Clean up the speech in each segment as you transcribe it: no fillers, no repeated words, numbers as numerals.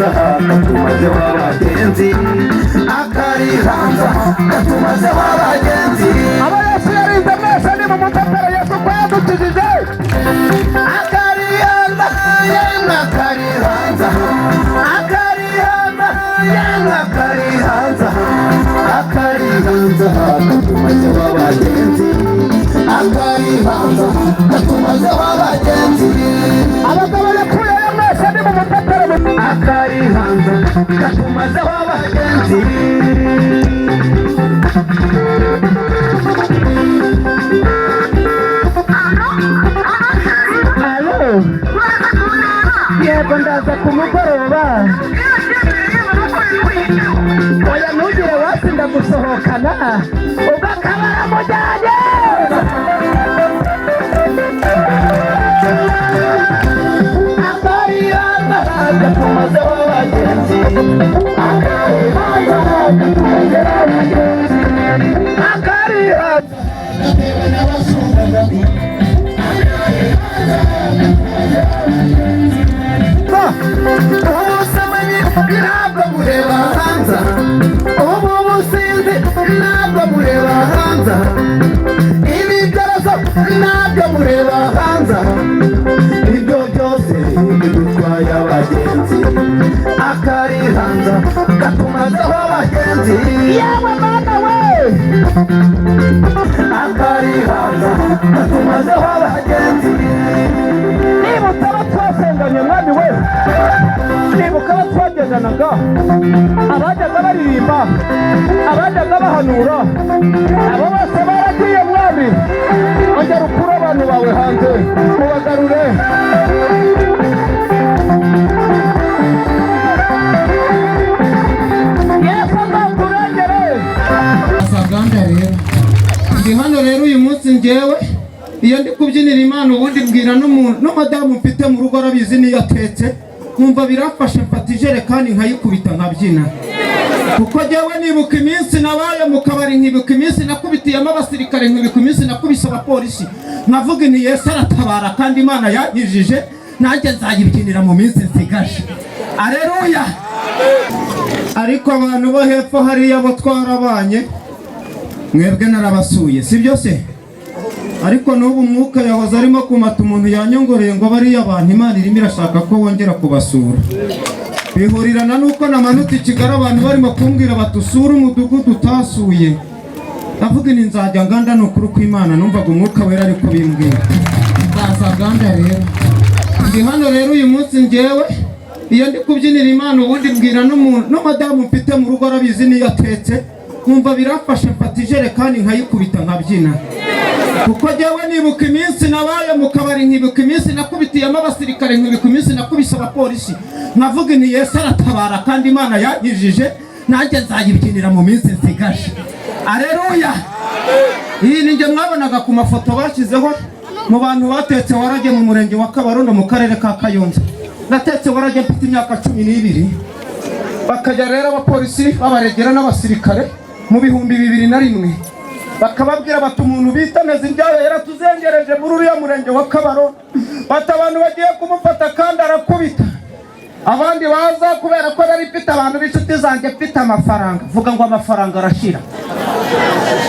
Hanze aha katumazeho abagenzi, akari hanze aha katumazeho abagenzi. Aba Yesu yarinze mwese ni mu mupepero. Yesu ko yadukijije. Akari hanze aha, yemwe, akari hanze aha, akari hanze aha, yemwe, akari hanze aha, akari hanze aha katumazeho abagenzi, akari hanze aha katumazeho abagenzi. Abagabo yakuyeyo mwese ni mu mupepero. Akari hanze katumazeho abagenzi. Alo, yego, ndaza ku mugoroba. Oya, ntugire wasi, ndagusohokana. Ubwo akaba aramujyanye. Akari hanze katumazeho abagenzi, akari hanze katumazeho abagenzi, akari hanze. Ubusambanyi ntabwo bureba hanze, ubu businzi ntabwo bureba hanze, ibi byarazo ntabwo bureba hanze, ibyo byose bidutwaye abagenzi. Akari hanze katumazeho abagenzi. Yewe mana we! Akari hanze katumazeho abagenzi. Nibuka abo twasenganye, mwami we, nibuka abo twagendanaga, abajyaga baririmba, abajyaga bahanura, abo bose baragiye. Mwami, ongera ukure abantu bawe hanze, ubagarure. Yesu azakurengere. Saganda rero, ndi hano rero uyu munsi. Njyewe iyo ndi kubyinira Imana, ubundi mbwira n'umuntu, n'umudamu mfite mu rugo arabizi, niyo atetse nkumva birafashe, mfata ijerekani nkayikubita nkabyina, kuko njyewe nibuka iminsi nabaye mu kabari, nkibuka iminsi nakubitiyemo abasirikare, nkibuka iminsi nakubise abapolisi, nkavuga nti: "Yesu aratabara kandi Imana yankijije, nanjye nzayibyinira mu minsi nsigaje." Aleluya! Ariko abantu bo hepfo hariya bo twarabanye, mwebwe narabasuye, si byo se? Ariko n'ubu umwuka yahoze arimo kumata, umuntu yanyongoreye ngo bariya bantu Imana irimo irashaka ko wongera kubasura. Bihurirana n'uko namanutse i Kigali, abantu barimo kumbwira bati: "Usure umudugudu utasuye." Ndavuga ni nzajya nganda. Ni ukuri kw'Imana, numvaga Umwuka Wera ariko bimbwira nzaza nganda. Rero ndi hano rero uyu munsi. Njyewe iyo ndi kubyinira Imana, ubundi mbwira n'umuntu, n'umudamu mfite mu rugo arabizi, niyo atetse nkumva birafashe, mfata ijerekani nkayikubita nkabyina, kuko njyewe nibuka iminsi nabaye mu kabari, nkibuka iminsi nakubitiyemo abasirikare, nkibuka iminsi nakubise abapolisi, nkavuga nti: "Yesu aratabara kandi Imana yankijije, nanjye nzayibyinira mu minsi nsigaje." Aleluya! Iyi ni njye mwabonaga ku mafoto bashyizeho mu bantu batetse warage mu murenge wa Kabarondo, mu karere ka Kayonza. Natetse warage mfite imyaka 12, bakajya rero abapolisi babaregera n'abasirikare mu 2001, bakababwira bati: "Umuntu bita Nteziryayo yaratuzengereje muri uriya murenge wa Kabarondo," bati: "Abantu bagiye kumufata kandi arakubita." Abandi baza kubera ko nari mfite abantu b'inshuti zanjye, mfite amafaranga. Vuga ngo amafaranga arashira.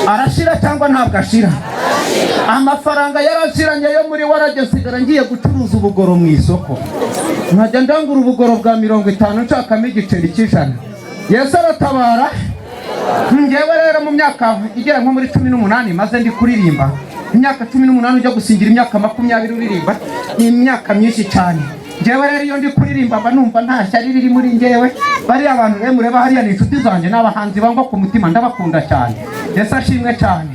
Arashira cyangwa ntabwo ashira? Amafaranga yarashiranye yo muri warage, nsigara ngiye gucuruza ubugoro mu isoko, nkajya ndangura ubugoro bwa 50, nshakamo igiceri cy'100. Yesu aratabara. Ngewe rero mu myaka igera nko muri 18 maze ndi kuririmba, imyaka 18 ujya gusingira imyaka 20 uririmba, ni imyaka myinshi cyane. Ngewe rero iyo ndi kuririmba mba numva nta shyari riri muri ngewe. Bariya bantu rero mureba hariya ni inshuti zanjye, ni abahanzi bangwa ku mutima, ndabakunda cyane. Yesu ashimwe cyane.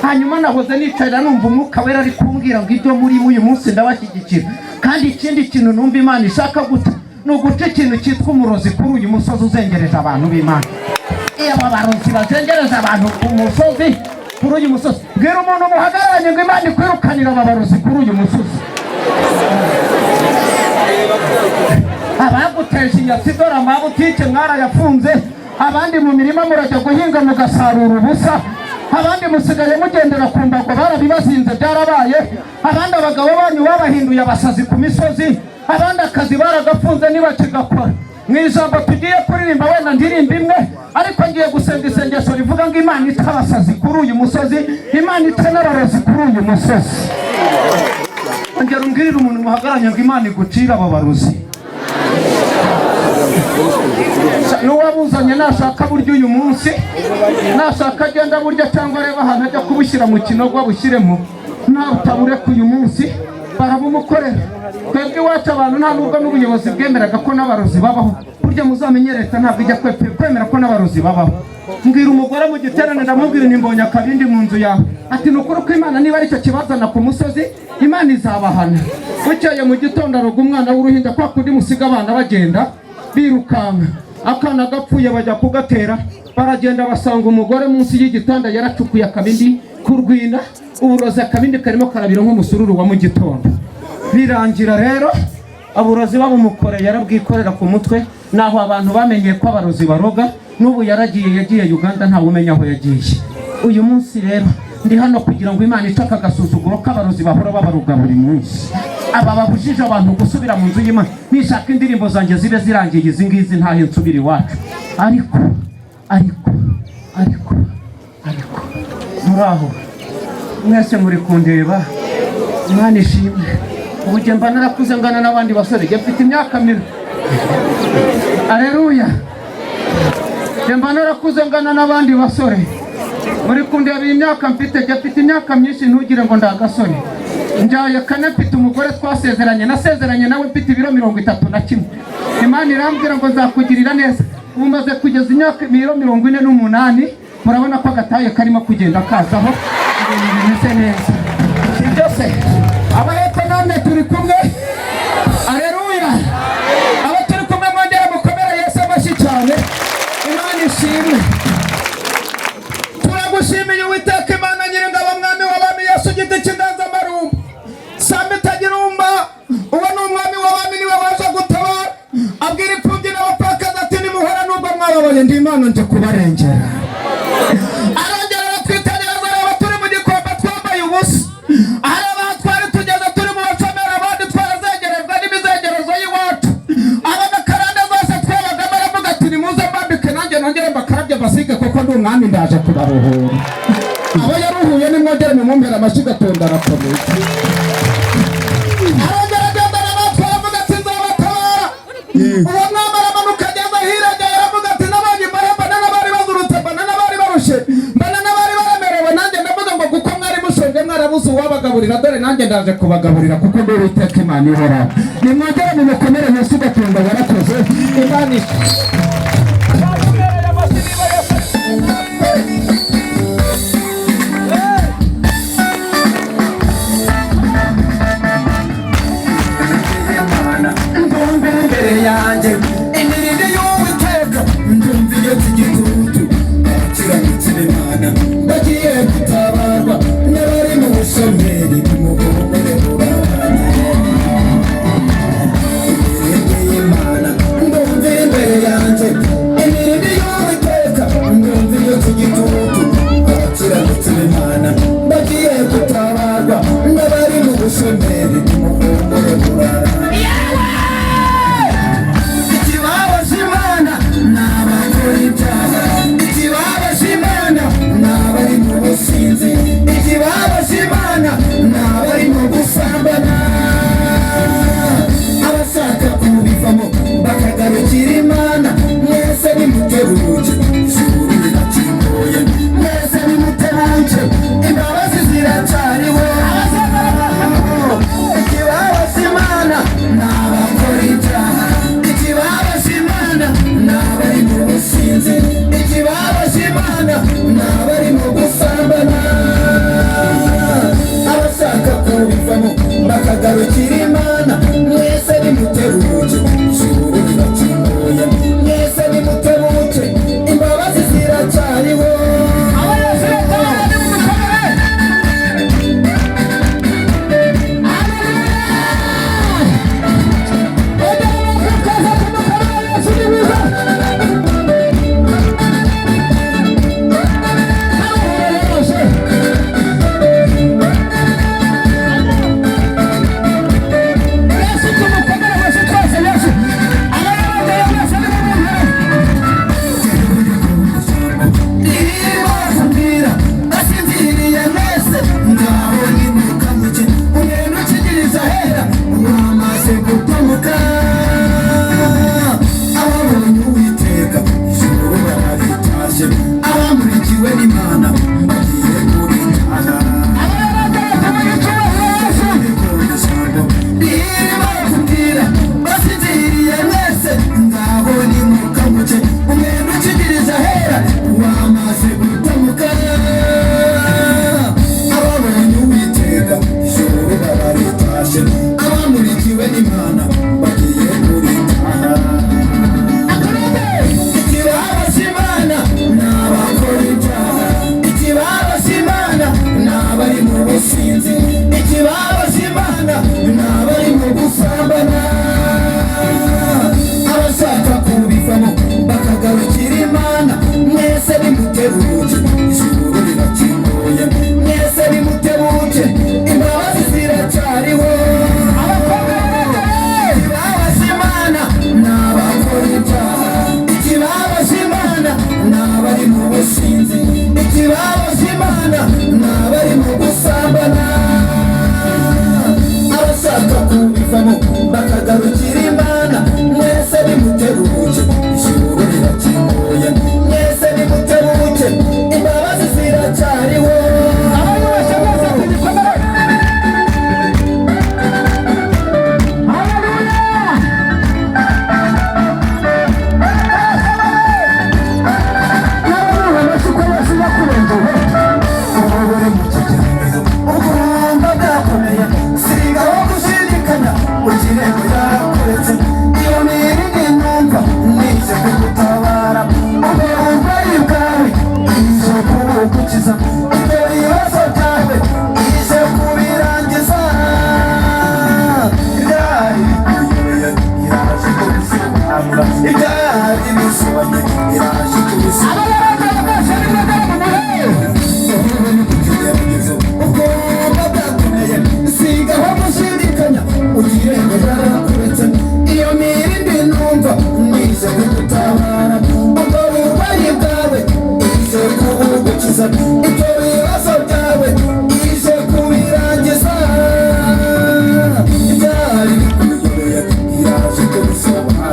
Hanyuma nahoze nicarira, numva Umwuka Wera ari kumbwira ngo ibyo murimo uyu munsi ndabashyigikira. Kandi ikindi kintu numva Imana ishaka guca ni uguca ikintu cyitwa umurozi kuri uyu musozi uzengereje abantu b'Imana. Iyo aba barozi bazengereza abantu ku musozi, kuri uyu musozi, bwira umuntu muhagararanye ngo Imana ikwirukanira aba barozi kuri uyu musozi. Abaguteje inyatsi, dore amabutike mwarayafunze, abandi mu mirima murajya guhinga mugasarura ubusa, abandi musigaye mugendera ku mbago, barabibazinze, byarabaye, abandi abagabo banyu babahinduye abasazi ku misozi, abandi akazi baragafunze ntibakigakora. Mu ijambo tugiye kuririmba, wenda ndirimba imwe, ariko ngiye gusenga isengesho rivuga ngo Imana ica abasazi kuri uyu musozi, Imana ica n'abarozi kuri uyu musozi. Ongera umbwirire umuntu muhagararanye ngo Imana igucire abo barozi. N'uwabuzanye nashaka burya uyu munsi, nashaka agenda burya, cyangwa areba ahantu ajya kubushyira mu kinogo abushyiremo, ntabutabureka uyu munsi barabumukorera. Twebwe iwacu abantu nta nubwo n'ubuyobozi bwemeraga ko n'abarozi babaho. Burya muzamenye, leta ntabwo ijya kwemera ko n'abarozi babaho. Mbwira umugore mu giterane, ndamubwira nti: "Mbonye akabindi mu nzu yawe." Ati: "Ni ukuri ko Imana niba aricyo kibazana ku musozi, Imana izabahana." Bukeye mu gitondo aroga umwana w'uruhinja, kwa kundi musiga abana bagenda birukanka. Akana gapfuye, bajya kugatera, baragenda basanga umugore munsi y'igitanda yaracukuye akabindi k'urwina, uburozi, akabindi karimo karabira nk'umusururu wa mu gitondo. Birangira rero aburozi babumukoreye, yarabwikorera ku mutwe. Naho abantu bamenye ko abarozi baroga. N'ubu yaragiye, yagiye Uganda, ntawe umenya aho yagiye. Uyu munsi rero ndi hano kugira ngo Imana ice aka gasuzuguro k'abarozi bahora babaruga buri munsi, aba babujije abantu gusubira mu nzu y'Imana. Nishaka indirimbo zanjye zibe zirangiye izi ngizi, ntahe nsubira iwacu. Ariko muri aho mwese muri kundeba, Imana ishimwe. Ubu njye mba narakuze ngana n'abandi basore. Njye mfite imyaka aleluya, njye mba narakuze ngana n'abandi basore. Muri kundeba iyi myaka mfite, njye mfite imyaka myinshi, ntugire ngo ndagasore. Njyaye kane, mfite umugore twasezeranye, nasezeranye nawe mfite ibiro 31. Imana irambwira ngo nzakugirira neza. Ubu maze kugeza imyaka ibiro 48. Murabona ko agataye karimo kugenda kazaho, ibintu bimeze neza. Si byose, abahepfo namwe turi kumwe, aleluya. Abo turi kumwe mwongere mukomere Yesu amashyi cyane. Imana ishimwe. Turagushimiye Uwiteka Imana Nyiringabo, Mwami w'abami, Yesu giti cy'inganzamarumbu, samba itagirumba. Uwo ni Umwami w'abami, niwe waje gutabara, abwira imfubyi n'abapfakazi ati: "Nimuhora nubwo mwababaye, ndi Imana nje kubarengera." Arongera aratwitegereza, areba turi mu gikombe twambaye ubusa, areba aho twari tugeze turi mu bashomeri, abandi twarazengerejwe n'imizengerezo y'iwacu, abona karande zose twabagamo, aravuga ati: "Nimuze mbambike nanjye nongere mbakarabye mbasige, kuko ndi umwami, ndaje kubaruhura." Abo yaruhuye nimwongere mumumpera amashyi, gatonda arakomeye. Arongera agendana natwe, aravuga ati: "Nzabatabara." Uwo mwami aramanuka ageze hirengeye, aravuga ati: "Nabonye imbahe, mbona n'abari bazurutse, mbona n'abari barushe, mbona n'abari baremerewe. Nanjye ndavuga ngo kuko mwari mushonje mwarabuze uwabagaburira, dore nanjye ndaje kubagaburira, kuko ndi Uwiteka Imana ihoraho." Nimwongere mumukomere Yesu gatonda, yarakoze. Imana Bamumereye amashyi niba Yesu. Ndumva imbere yanjye imirindi y'Uwiteka, ndumva iyo igitutu. Abakiranutsi b'Imana bagiye gutabarwa, n'abari mu bushomeri nimuhumure murabanye. Imirindi y'Imana, ndumva imbere yanjye imirindi y'Uwiteka, ndumva iyo igitutu. Abakiranutsi b'Imana bagiye gutabarwa, n'abari mu bushomeri nimuhumure murabanye.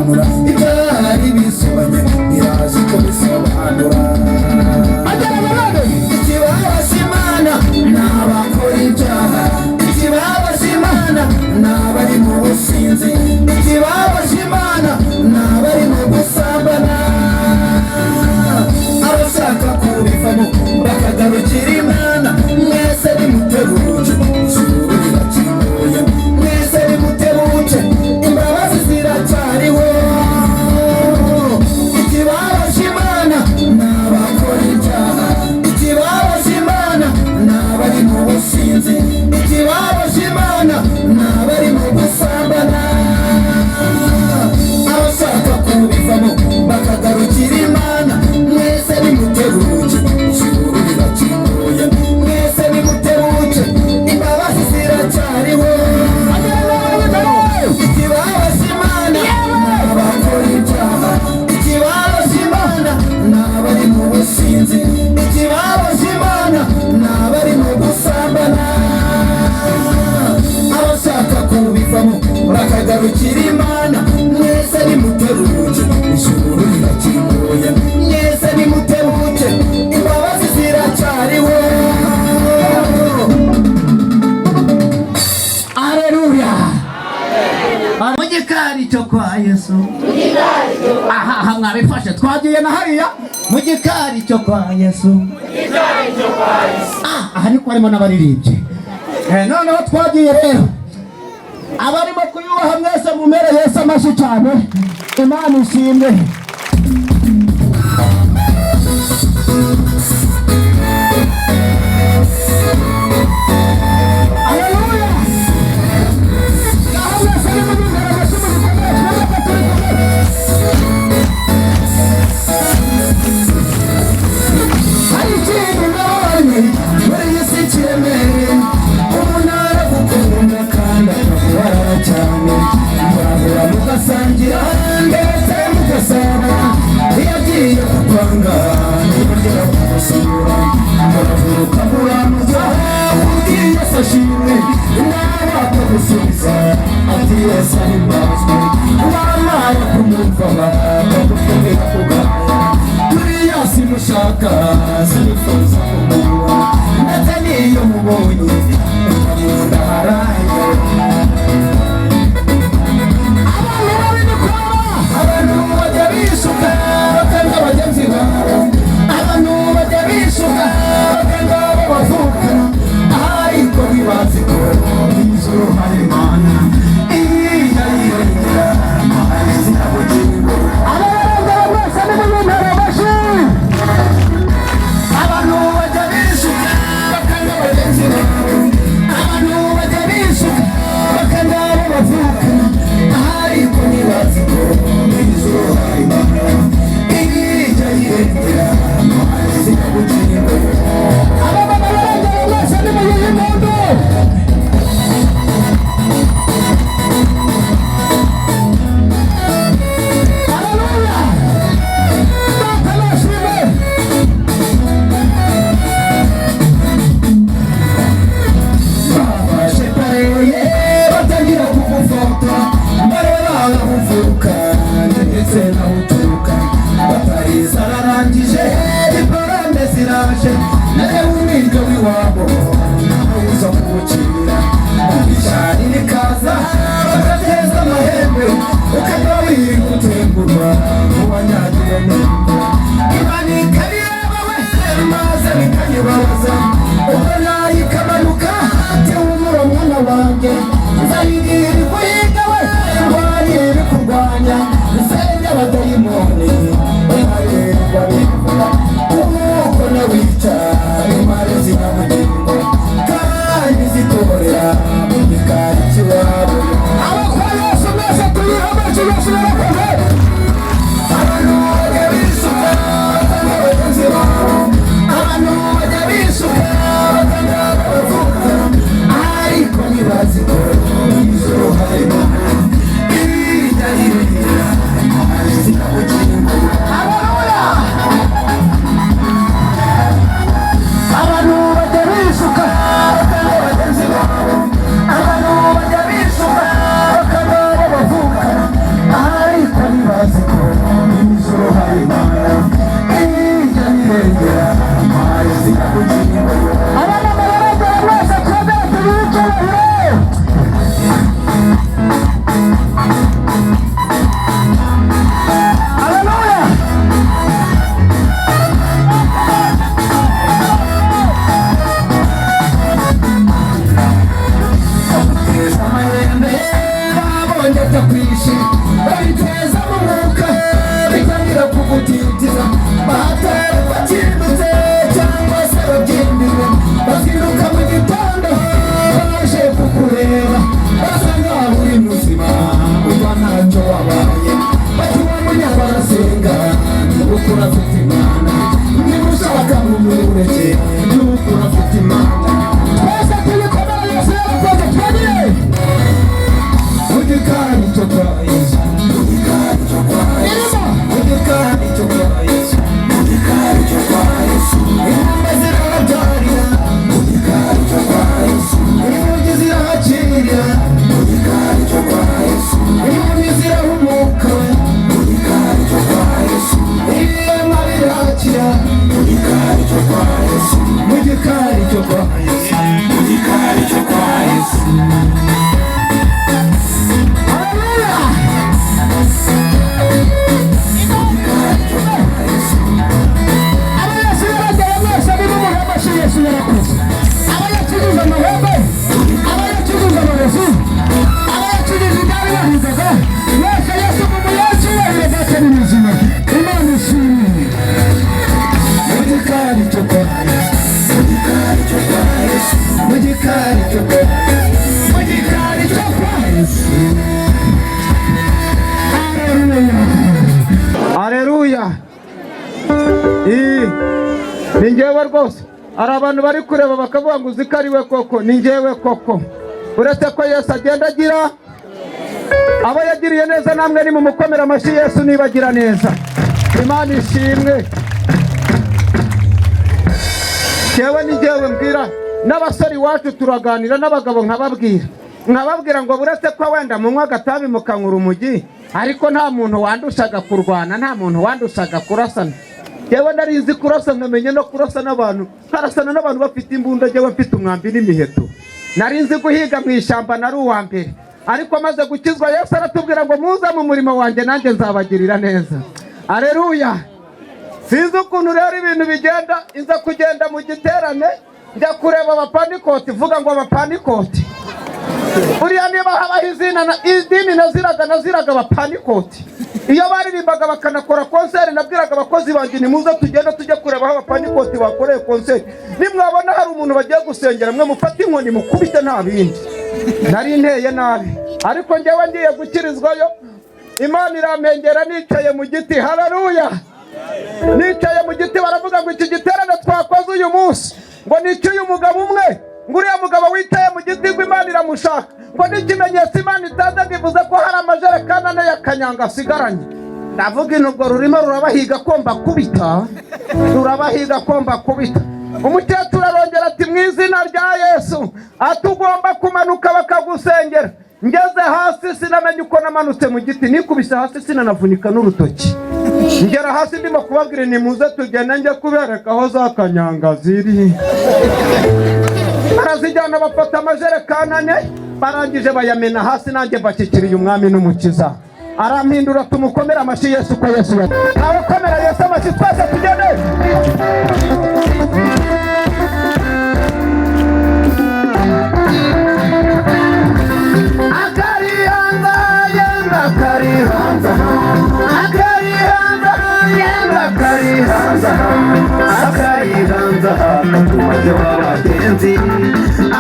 Bisobanura ibyari bisobanye, irazi ko bisobanura. Ikibabaza Imana ni abakora ibyaha, ikibabaza Imana ni abari mu businzi, ikibabaza Imana ni abari mu gusambana. Abashaka kubivamo bakagarukira Imana, mwese nimutebuke, ijuru rirakinguye. Mwese nimutebuke, imbabazi ziracyariho. Ikibabaza Imana ni abakora ibyaha, ikibabaza Imana ni abari mu businzi, ikibabaza Imana ni abari mu gusambana. Abashaka kubivamo bakagarukira Imana, mwese nimutebuke, ijuru rirakinguye. Mwese nimutebuke, imbabazi ziracyariho. Ikibabaza Imana ni abakora ibyaha, ikibabaza Imana ni abari mu businzi, ikibabaza Imana ni abari mu gusambana. Abashaka kubivamo bakagarukira Imana, mwese nimutebuke, ijuru rirakinguye. Mwese nimutebuke, imbabazi ziracyariho. Aleluya! Mu gikari cyo kwa Yesu. Aha aha, mwabifashe, twagiye na hariya mu gikari cyo kwa Yesu. Ah, aha niko harimo n'abaririmbyi. Noneho twagiye rero, abarimo kuyubaha mwese mumere Yesu amashyi cyane. Imana ishimwe. Aleluya! Ngaho mwese nimubimere amashyi mu bikomere, twumve ko turi kumwe. Hari ikintu nabonye muri iyi si kiremereye: umuntu aragukunda kandi akaguharara cyane, murahura mugasangira ndetse mugasabana. Iyo agiye kukwanga ntiyongera kugusura, murahura ukamuramuza uti "Yesu ashimwe", nawe akagusubiza ati "Yesu ahimbazwe". Wamara kumwumva bakagupfumira kugaya, turiya simushaka, sinifuza kumubura, ndetse n'iyo mubonye ukamunda haraye. Abantu babi ni kwaba. Abantu bajya bishuka bakanga bagenzi babo, abantu bajya bishuka bakanga abo bavukana, ariko ntibazi ko mu ijuru hari Imana iya yirengera. Haleluya! Ni njyewe rwose. Hari abantu bari kureba bakavuga ngo: "Uzi ko ari we koko?" Ni njyewe koko, uretse ko Yesu agenda agira abo yagiriye neza. Namwe ni mumukomera amashyi Yesu niba agira neza. Imana ishimwe. Njyewe ni njyewe. Mbwira n'abasore iwacu, turaganira n'abagabo, nkababwira ngo buretse ko wenda munywa agatabi, mukanywa urumogi, ariko nta muntu wandushaga kurwana, nta muntu wandushaga kurasana. Njyewe nari nzi kurasa, nkamenya no kurasa n'abantu, nkarasana n'abantu bafite imbunda, njyewe mfite umwambi n'imiheto. Nari nzi guhiga mu ishyamba, nari uwa mbere. Ariko maze gukizwa, Yesu aratubwira ngo: "Muze mu murimo wanjye, nanjye nzabagirira neza." Aleluya! Sinzi ukuntu rero ibintu bigenda, inza kugenda mu giterane, njya kureba Abapantikoti. Vuga ngo Abapantikoti. Buriya niba habaho izina idini naziraga Abapantikoti. Iyo baririmbaga bakanakora concert, nabwiraga abakozi banjye: "Nimuze tugende tujye kureba aho Abapantikoti bakoreye concert. Nimwabona hari umuntu bagiye gusengera, mwe mufate inkoni mukubite." Nta bindi, nari nteye nabi. Ariko njyewe ngiye gukirizwayo, Imana irampengera nicaye mu giti. Haleluya! Nicaye mu giti, baravuga ngo: "Iki giterane twakoze uyu munsi ngo ni icy'uyu mugabo umwe, ngo uriya mugabo wicaye mu giti, ngo Imana iramushaka, ngo n'ikimenyetso Imana itanze, ngo ivuze ko hari amajerekani 4 ya kanyanga asigaranye." Ndavuga inubwo rurimo rurabahiga ko mbakubita, rurabahiga ko mbakubita. Umukecuru arongera ati: "Mu izina rya Yesu," ati: "ugomba kumanuka bakagusengera." Ngeze hasi, sinamenye uko namanutse mu giti, nikubise hasi, sinanavunika n'urutoki. Ngera hasi ndimo kubabwira: "Nimuze tugende njye kubereka aho za kanyanga ziri." Barazijyana, bafata amajerekani 4, barangije bayamena hasi, nanjye mbashyikiriye Umwami n'Umukiza, arampindura. Tumukomere amashyi Yesu ko Yesu nawe komera Yesu amashyi, twese tugende. Akarihanza yenda, akarihanza, akarihanza yenda, akarihanza, akarihanza katumazeho abagenzi,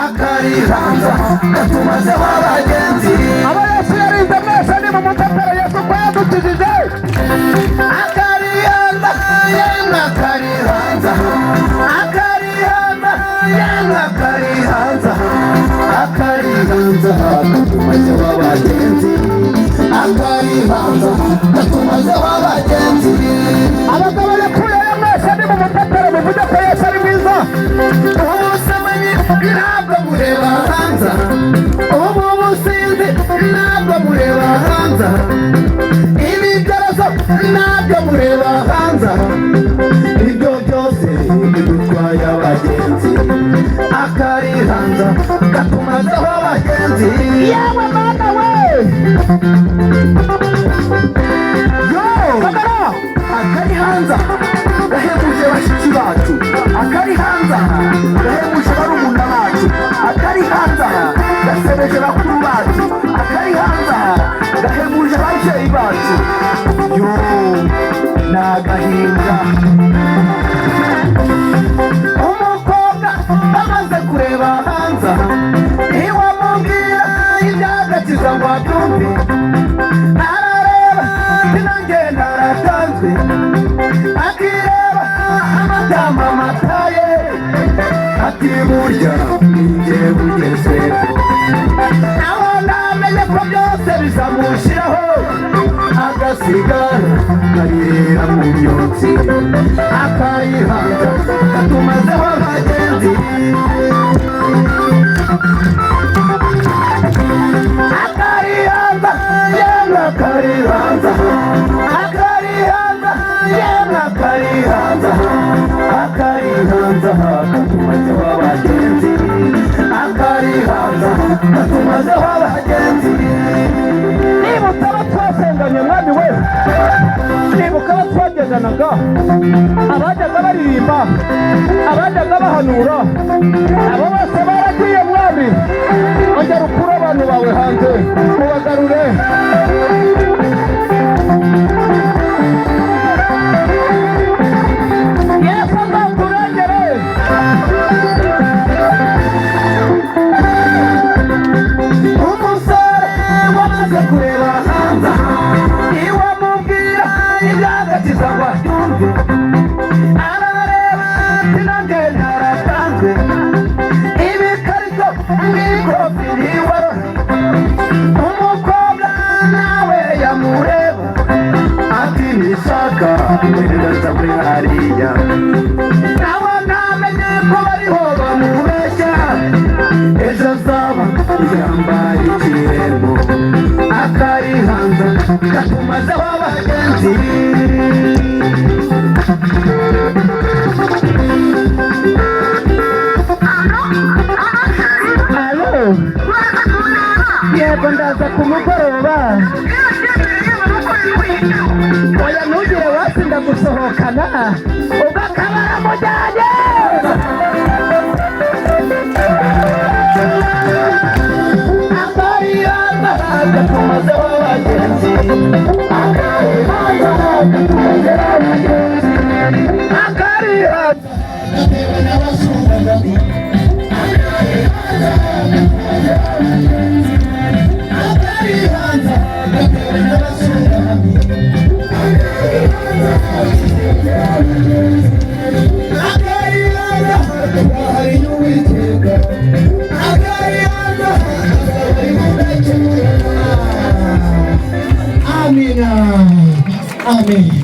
akarihanza katumazeho abagenzi. Abo Yesu yarinze mwese, ni mu mutapera Yesu ko yadukijije. Akarihanza yenda, akarihanza, akarihanza yenda, akarihanza, akarihanza katumazeho abagenzi, akarihanza katumazeho abagenzi. Abagabo yakuyeyo mwese, ni mu mutapera, muvuge ko Yesu ari mwiza. Ubusambanyi ntabwo bureba hanze, ubu businzi ntabwo bureba hanze, ibigerazo ntabwo bureba hanze, ibyo byose bidutwaye abagenzi. Akarihanza katumazeho abagenzi. Yewe Mana we! Yo! Kamera! Akari hanze gahebuje bashiki bacu, akari hanze gahebuje barumuna bacu, akari hanze gasebeje bakuru bacu, akari hanze gahebuje ababyeyi bacu. Yo, ni agahinda. Umukobwa amaze kureba hanze, ntiwamubwira iby'agakiza ngo abyumve. Arareba sinange naratanzwe, akireba amatama amataye, ati: "Burya ninjye bugezweho." Nawe namenye ko byose bizamushiraho, agasigara arira mu myotsi. Akarihanza katumazeho abagenzi. Akarihanza yemwe, akarihanza, akarihanza yemwe, akarihanza, akarihanza katumazeho abagenzi, akarihanza katumazeho abagenzi. Nibuka abo twasenganye, Mwami we, nibuka abo twagendanaga, abajyaga baririmba, abajyaga bahanura, abo bose baragiye. Mwami, ongera ukure abantu bawe hanze, ubagarure. Yesu azaturengere. Umusore wamaze kureba hanze, ntiwamubwira iby'agakiza ngo Isaka mwene data uri hariya, nawe ntamenye ko bariho bamubeshya. Ejo azaba yambaye ikirembo, akarihanza katumazeho abagenzi. Alo, yego, ndaza ku mugoroba. Oya, ntugire wasi, ndagusohokana. Ubwo akaba aramujyanye. Akarihanza katumazeho abagenzi, akarihanza katumazeho abagenzi, akarihanza. Amina, amen.